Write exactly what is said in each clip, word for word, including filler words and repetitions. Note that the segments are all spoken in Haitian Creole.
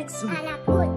X à la prod.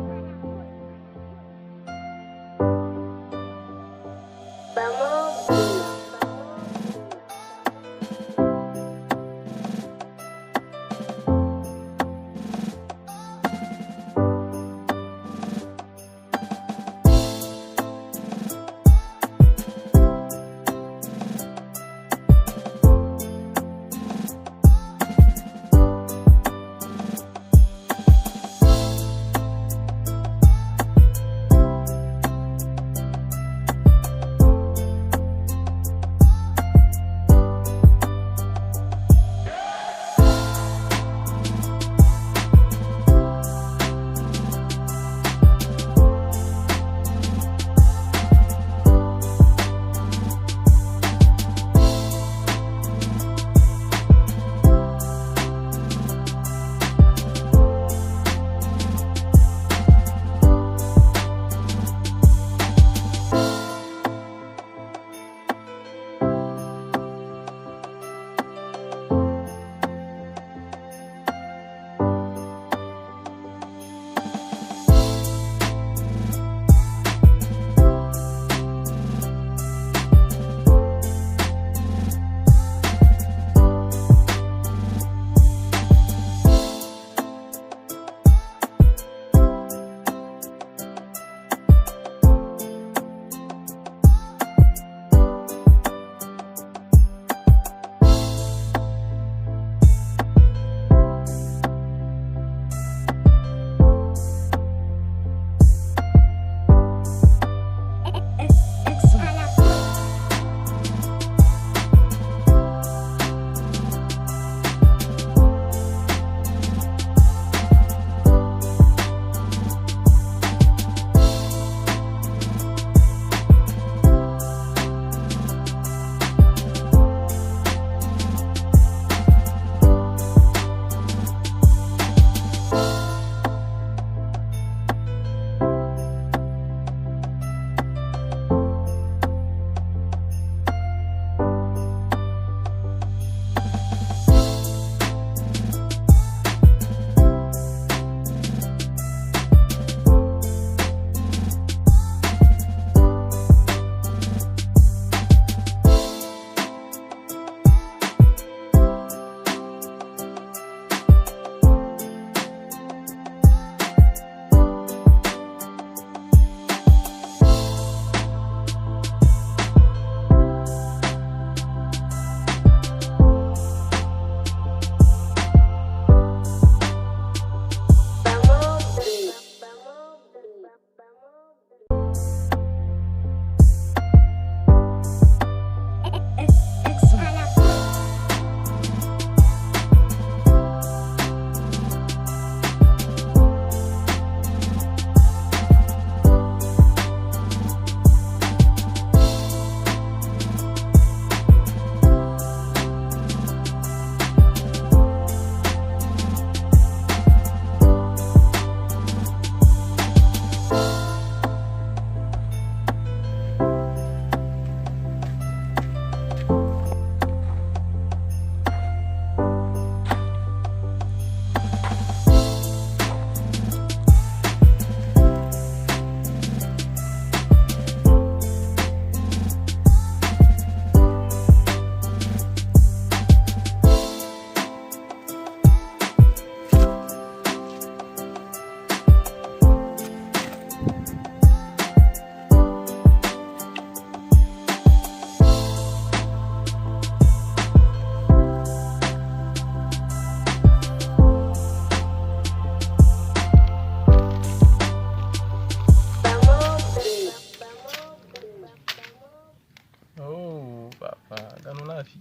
Oh, papa, gad yon lavi.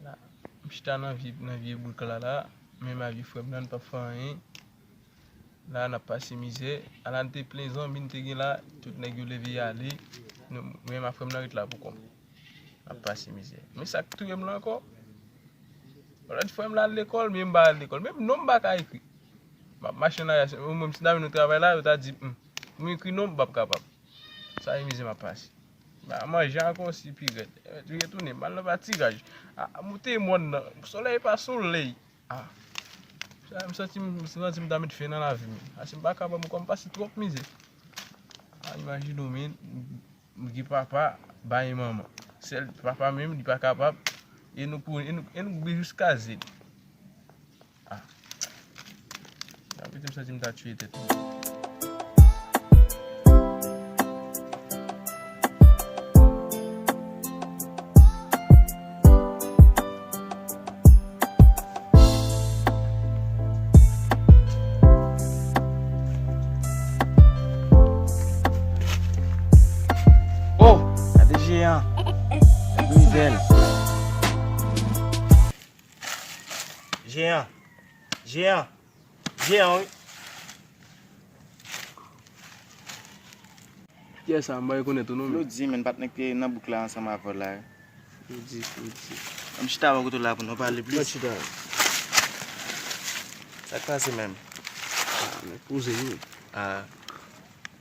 La, m chita nan vye, nan vye bouk la, la. Men avye frè m nan, n p ap fè anyen. La, n ap pase mizè. Ala n te plen zanmi n te gen la. Tout nèg yo leve y ale. Nou, mwen ak frè m nan ret la pou kò m. N ap pase mizè. Men sa k touye m la ankò. Yon lòt frè m la al lekòl, men m pa al lekòl. Menm non m pa ka ekri. M ap mache nan riyaj. Ou menm si n ta vin nou travay la, yo ta di, hmm, pou m ekri non m, m p ap kapab. Sa e mizè m ap pase. Ba, manje ankò si pi rèd. Retounen, m al nan patiraj. A, moute mòn nan. Solèy pa solèy. A. M santi m, m santi m ta met fen nan lavi m. Paske m pa kapab ankò, m pase twòp mizè. A, imajine w, men, m gen papa, bay manman. Sèl papa menm, li pa kapab. E nou pou, e nou, e nou gri jiska zèt. Ah. Sa vle di m santi m ta tiye tèt mwen. Oh, gade jeyan. Grizèl. Jeyan. Jeyan. Jeyan, wi. Kiyès sa? M pa rekonèt ou non, men. Flodi, men patnè k te nan bouk la ansanm avè w la. Flodi, Flodi. Ann chita bò kote w la pou nou pale plis. Ann chita. Sa k pase menm? Ah, men poze wi. Ah.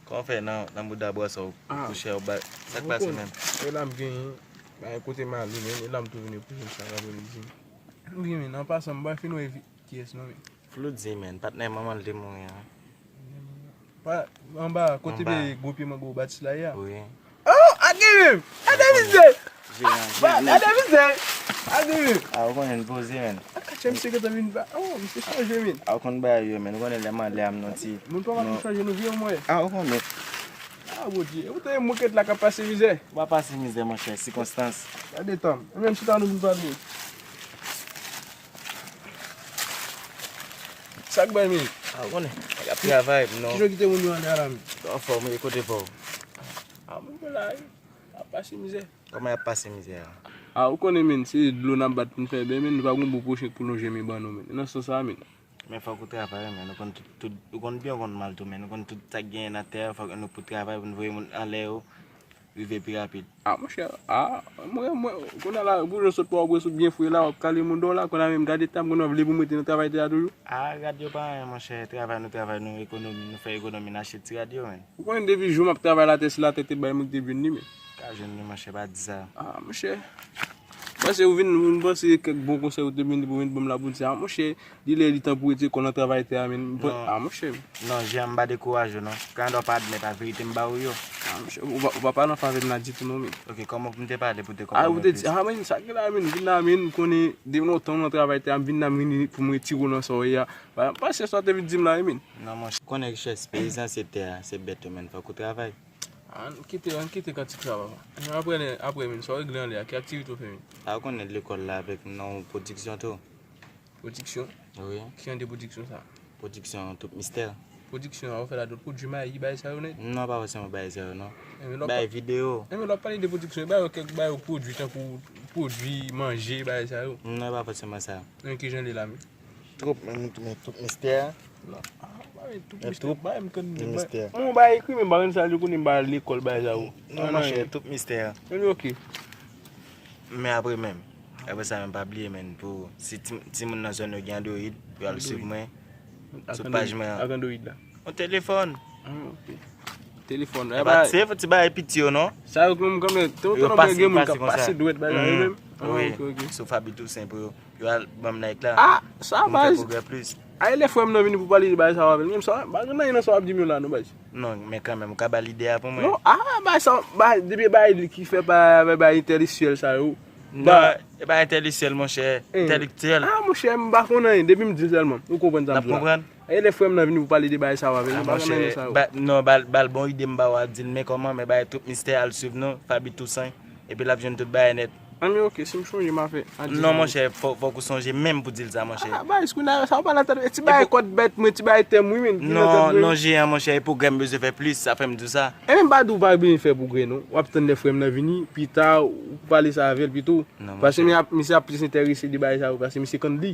Kòman w fè nan, nan mouda bwè sa w kouche w bay? Sa k pase menm? E la m genyen. Bay kote m ale, men. E la m tou vin epouze m sa k ap vin di. M genyen, men, an pasan, m pa fin wè vi-, kiyès non, men. Flou di, men, patnè manman l te mouri an. Pa, anba, kote pye gwo pye mango Batis la ye a. Wi. Oh, a gen menm! Gade mizè! Gade mizè! A gen menm! Ah, ou konnen l poze, men. A katye misye gentan vin ba. Oh, misye chanje, men. Ah, ou konn bagay yo, men. Ou konnen lè m ale a m nan ti. Moun pa pa chanje nou vye, mwen. Ah, ou konnen. Ah, Bondye. Ou te mouket la k ap pase mizè. Ou pa pase mizè, monchè. Sikonstans. Gade tan. Menm chita nou vin pale. Sa k bay, men? Ah, ou konnen, nèg ap travay, non. Kijan w kite moun yo ale a la, men? Anfòm, wi, kote pa w? Ah, moun yo la, wi. Ap pase mizè. Kòman y ap pase mizè a? Ah, ou konnen, men, se dlo n ap bat pou n fè bè, men, nou pa gon bon pwochen k pou lonje men ban nou, men. Nan sans sa, men. Men fòk ou travay, men. Nou konn tout, tout, ou konn byen, ou konn mal tou, men. Nou konn tout sa k genyen nan tè a, fòk nou pou travay pou n voye moun anlè yo. Rive pi rapid. Ah, monchè, ah, mwen, mwen, kounye a la, pou jan sot pa w, sot byen fre la, w ap kale mouda w la, kounye a menm gade tan m konn w ap vle pou m rete nan travay tè a toujou. Ah, rad yo pa anyen, monchè, travay nou travay, nou ekonomi, nou fè ekonomi, n achte ti rad yo, men. Ou konnen depi jou m ap travay latè, se latè te bay mwen ki te vin li, men. Ka jwenn li, monchè, pa di sa. Ah, monchè. Panse ou vin, ou vin panse kèk bon konsèy ou te vin pou vin ban m la pou di sa, ah, monchè. Li lè li tan pou retire kò l nan travay tè a, men. Non. Ah, monchè. Non, Jean, m pa dekouraje w, non. Kanada w pa admèt a verite m ba ou yo. Ah, monchè, ou pa, ou pa pale an favè m la ditou, non, men. Ok, kòman pou m te pale pou te konprann mwen plis? Ah, men, sa gen la, men, vin la, men, m konnen depi lontan w nan travay tè a, m vin la, m vin pou m retire w nan sa w ye a. Pa, pa chèche sa w te vin di m la, men. Non, monchè, ou konnen richès peyizan se tè a, se bèt yo, men, fòk ou travay. Ann kite, ann kite kantik sa, papa. Apre, apre, men, sa w regle anlè a, ki aktivite w fè, men? Ah, ou konnen lekòl la avèk nan pwodiksyon tou. Pwodiksyon? Wi. Ki jan de pwodiksyon sa? Pwodiksyon tout mistè. Pwodiksyon, ou fè ladan pwodui mayi, bagay sa yo nèt? Non, pa fòseman bagay sa yo, non. Bagay videyo. Enben, lè w ap pale de pwodiksyon, e ba yo kèk bagay yo pwodui, tankou pwodui manje, bagay sa yo. Non, e pa fòseman sa. Men ki jan li la, men? Twoup, men, men, men twoup mistè a. Non. Ah, ba men twoup mistè, ba men twoup mistè. Mwen, ba ekri, men ba men sa, li konnen ba lekòl, bagay sa yo. Non, monchè, twoup mistè a. Men ok. Men apre menm, apre sa menm, pa bliye, men, pou si ti, timoun nan zòn yo gen Android, yo al swiv mwen sou paj mwen an. Ak Android la? Yon telefòn. Ah, ok. Telefòn. E pa ti bagay piti yo, non. Sa yo menm kanmenm, tonton nan mwen gen moun k ap pase dwèt bagay sa yo menm. Ah, ok, ok. Sou Faby Toussaint pou yo, yo al ban m like la. Ah, sa baz. Pou m fè pwogrè plis. Ay, lè frè m nan vini pou pale de bagay sa yo avè l. Menm sa, pa gen anyen nan sa w ap di m yo la, non, baz. Non, men kanmenm, ou ka ba l ide a pou mwen. Non, ah, bay sa, bay, depi bay li ki fè pa avè bay entèlektyèl sa yo. Non, e pa entèlektyèl, monchè. Entèlektyèl. Ah, monchè, m pa konn anyen, depi m di l sèlman. Ou konprann sa m di la? L ap konprann. E lè frè m nan vini pou pale de bay sa yo avè l, nou pa konn anyen sa yo. Non, ba l, ba l bon ide m ba w a di l, men kòman, men bay tout mistè al swiv nou, Faby Toussaint, epi l ap jwenn tout bagay nèt. Anben, ok, si m chonje, m a fè. Non, monchè, fò, fòk ou sonje menm pou di l sa, monchè. Ah, bay, kounye a, sa w pa nan tèt, ti bay kòd bèt mwen, ti bay tèm, wi, men. Non, non, Jean, monchè, e pwogrè m bezwen fè plis, sa fè m di w sa. Enben, m pa di w pa bezwen fè pwogrè, non. W ap tann lè frè m nan vini, pita, ou pale sa avè l pito. Paske misye ap plis enterese de bagay sa yo, paske misye konn li.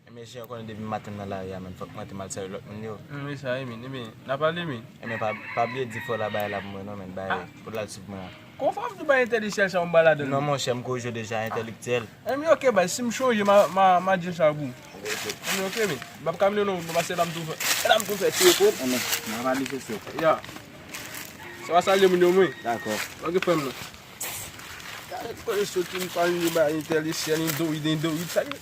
Enben, Jean, ou konnen depi maten m nan lari a, men, fòk m antre m al salye lòt moun yo. Wi, sa, wi, men, enben, n a pale, men. Enben, pa, pa bliye di frè w la bay la pou mwen, non, men, bay, pou l al swiv mwen an. Kòman fò w ap di bay entèlektyèl sa yo m pa ladan l? Non, monchè, m korije w deja, entèlektyèl. Enben, ok, bay, si m chonje, m a, m a, m a di l sa pou ou. Enben, ok, men. M ap kamyon non, paske la m tou fè, la m tou fè ti rekò. Enben, m a pale se se. Ya. Sa va salye moun yo, mwen. Dakò. Ok, frè m nan. Gade kote soti m pale de bay entèlektyèl, endoid, endoid, sa ki.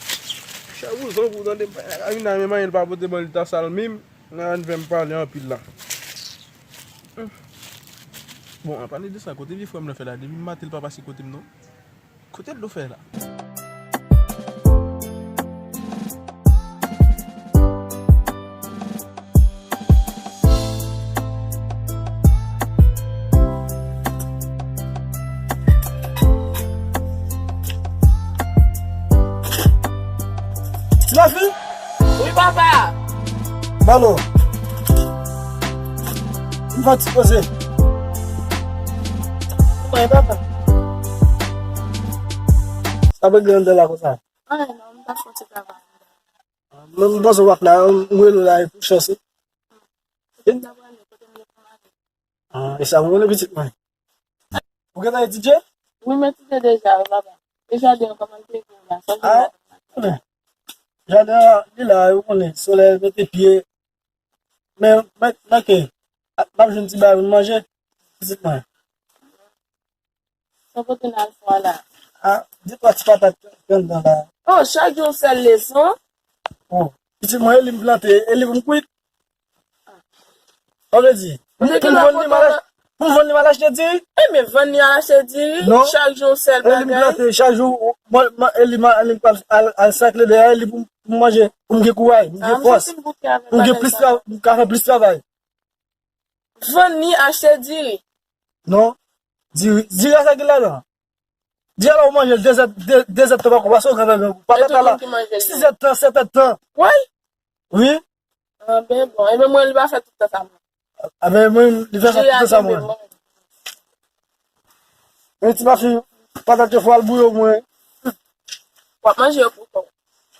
Chè vouzan pou tande, Amina menm anyen l pa pote ban li ta sal menm. Nan ann fè m pale anpil la. Bon, an pale de sa, kote vye frè m nan fè la? Depi maten l pa pase kote m non. Kote l do fè la? Timafi? Wi, papa. Balo. M fati poze. Mwen, papa. Sa pe gen anndan la konsa? Anyen non, m ta fè yon ti travay. Mwen, m panse w ap la, m rele w la, e pou chans, wi. M ta prale, kote m ye pou m ale. Ah, e sa, m rele pitit mwen. Ou gentan etidye? Wi, m etidye deja, wi, papa. E jaden an, kòman l te ye la? Sa, ah, konnen. Jaden an, li la, ou konnen. Solèy mete pye. Men, men, men ke, n ap jwenn ti bagay pou n manje, pitit mwen. Sa pote n al fè la? Ah, de twa ti patat ki anndan la. Oh, chak jou yon sèl leson? Oh, pitit mwen, e li m plante, e li pou m kwit. Sa vle di, pou m vann li, m al ach-, pou m vann li, m al achte diri? E men vann li, al achte diri, non. Chak jou yon sèl bagay. E li m plante, chak jou, mwen, mwen, e li, m al, e li m pral al, al sakle dèyè li pou m, pou m manje, pou m gen kouray, pou m gen fòs, pou m gen plis travay, pou m ka fè plis travay. Vann li, achte diri. Non. Diri, diri a sa ki ladan? Diri a la ou manje l de zè, de, de zè tan pako, paske ou ka fè gran kou. Patat la, sis zè tan, sèt zè tan. Wi. Wi. Ah, ben bon. Ebyen, mwen, li pa fè tout tan sa, mwen. Ah, ben, mwen, li fè sa tout tan sa, mwen. Men ti mafi, patat yo fò al bouyo mwen. W ap manje yo pou kò w.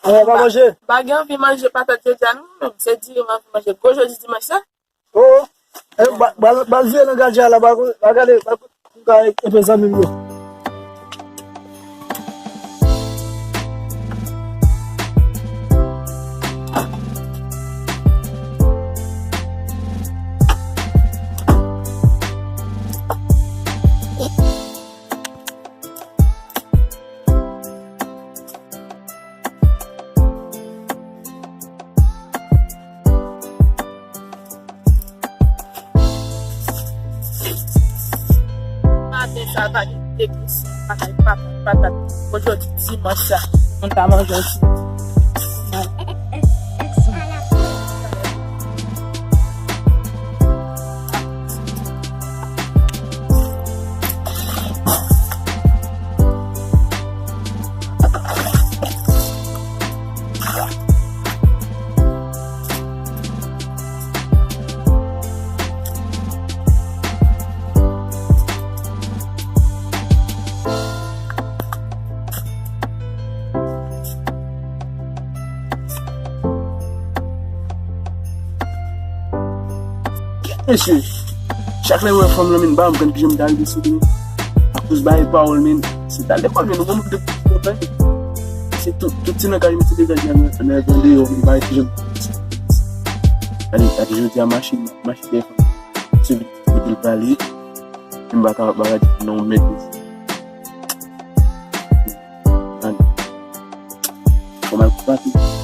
Mwen pa manje. M pa gen anvi manje patat jodi a, non, mwen menm. Se diri mwen anvi manje. Gwo jodi dimanch sa. Oh, eh, ba, ba, ba, vye nan gadya la, ba, ba, gade, ba, ba, epe zanmi m yo. Maten sa, pa gen depresyon, pa kay patat, patat. Ojodi dimanch sa, moun ta manje yon ti. Mesye, chak lè m wè fanm nan, men, ba m konn kijan m ta rive sou li. Akoz bagay pawòl, men, se t al lekòl, men, nou konn de pwoblèm. Se tout, tout ti nan kay mete degaj nan, nan, nan deyò, men, bagay kijan m ta rive sou li. Gade, gade, jodi a machin, machin telefòn. Se li ki kote l prale. M pa ka, pa ka di non, men. Gade. Kòman l pase?